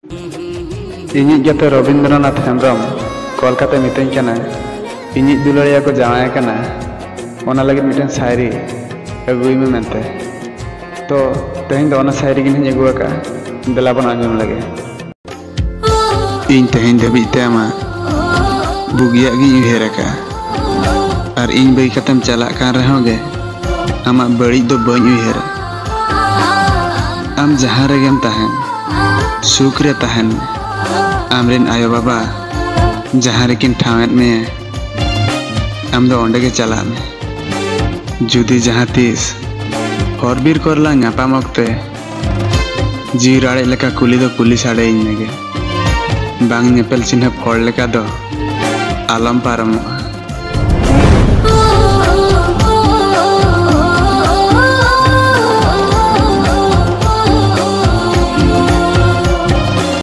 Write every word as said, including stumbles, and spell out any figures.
ᱤᱧᱤᱡ ᱜᱟᱛᱮ ᱨᱚᱵᱤᱱᱫᱨᱚᱱᱟᱛᱷ ᱦᱮᱢᱵᱨᱚᱢ ᱠᱚᱞ ᱠᱟᱛᱮ ᱢᱤᱛᱟᱹᱧ ᱠᱟᱱᱟ, ᱤᱧᱤᱡ ᱫᱩᱞᱟᱹᱲᱤᱭᱟᱹ ᱠᱚ ᱡᱟᱶᱟᱭ ᱠᱟᱱᱟ, ᱚᱱᱟ ᱞᱟᱹᱜᱤᱫ ᱢᱤᱫᱴᱮᱱ ᱥᱟᱭᱨᱤ ᱟᱹᱜᱩᱭ ᱢᱮ ᱢᱮᱱᱛᱮ᱾ ᱛᱚ ᱛᱮᱦᱮᱧ ᱫᱚ ᱚᱱᱟ ᱥᱟᱭᱨᱤ ᱜᱮ ᱱᱟᱦᱟᱜ ᱤᱧ ᱟᱹᱜᱩ ᱟᱠᱟᱫᱼᱟ, ᱫᱮᱞᱟ ᱵᱚᱱ ᱟᱸᱡᱚᱢ ᱞᱮᱜᱮ᱾ ᱤᱧ ᱛᱮᱦᱮᱧ ᱫᱷᱟᱹᱵᱤᱡ ᱛᱮ ᱟᱢᱟᱜ ᱵᱩᱜᱤᱭᱟᱜ ᱜᱤᱧ ᱩᱭᱦᱟᱹᱨ ᱟᱠᱟᱫᱼᱟ, ᱟᱨ ᱤᱧ ᱵᱟᱹᱜᱤ ᱠᱟᱛᱮᱢ ᱪᱟᱞᱟᱜ ᱠᱟᱱ ᱨᱮᱦᱚᱸ ᱜᱮ ᱟᱢᱟᱜ ᱵᱟᱹᱲᱤᱡ ᱫᱚ ᱵᱟᱹᱧ ᱩᱭᱦᱟᱹᱨᱟ᱾ ᱟᱢ ᱡᱟᱦᱟᱸ ᱨᱮᱜᱮᱢ ᱛᱟᱦᱮᱱ, ᱥᱩᱠ ᱨᱮ ᱛᱟᱦᱮᱱ ᱢᱮ᱾ ᱟᱢᱨᱮᱱ ᱟᱭᱳᱼᱵᱟᱵᱟ ᱡᱟᱦᱟᱸ ᱨᱮᱠᱤᱱ ᱴᱷᱟᱶᱮᱫ ᱢᱮᱭᱟ, ᱟᱢ ᱫᱚ ᱚᱸᱰᱮ ᱜᱮ ᱪᱟᱞᱟᱜ ᱢᱮ᱾ ᱡᱩᱫᱤ ᱡᱟᱦᱟᱸ ᱛᱤᱥ ᱦᱚᱨ ᱵᱤᱨ ᱠᱚᱨᱮ ᱞᱟᱝ ᱧᱟᱯᱟᱢ ᱚᱠᱛᱮ ᱡᱤᱣᱤ ᱨᱟᱲᱮᱡ ᱞᱮᱠᱟ ᱠᱩᱞᱤ ᱫᱚ ᱠᱩᱞᱤ ᱥᱟᱰᱮᱭᱟᱹᱧ ᱢᱮᱜᱮ᱾ ᱵᱟᱝ ᱧᱮᱯᱮᱞ ᱪᱤᱱᱦᱟᱹᱯ ᱦᱚᱲ ᱞᱮᱠᱟ ᱫᱚ ᱟᱞᱚᱢ ᱯᱟᱨᱚᱢᱚᱜᱼᱟ᱾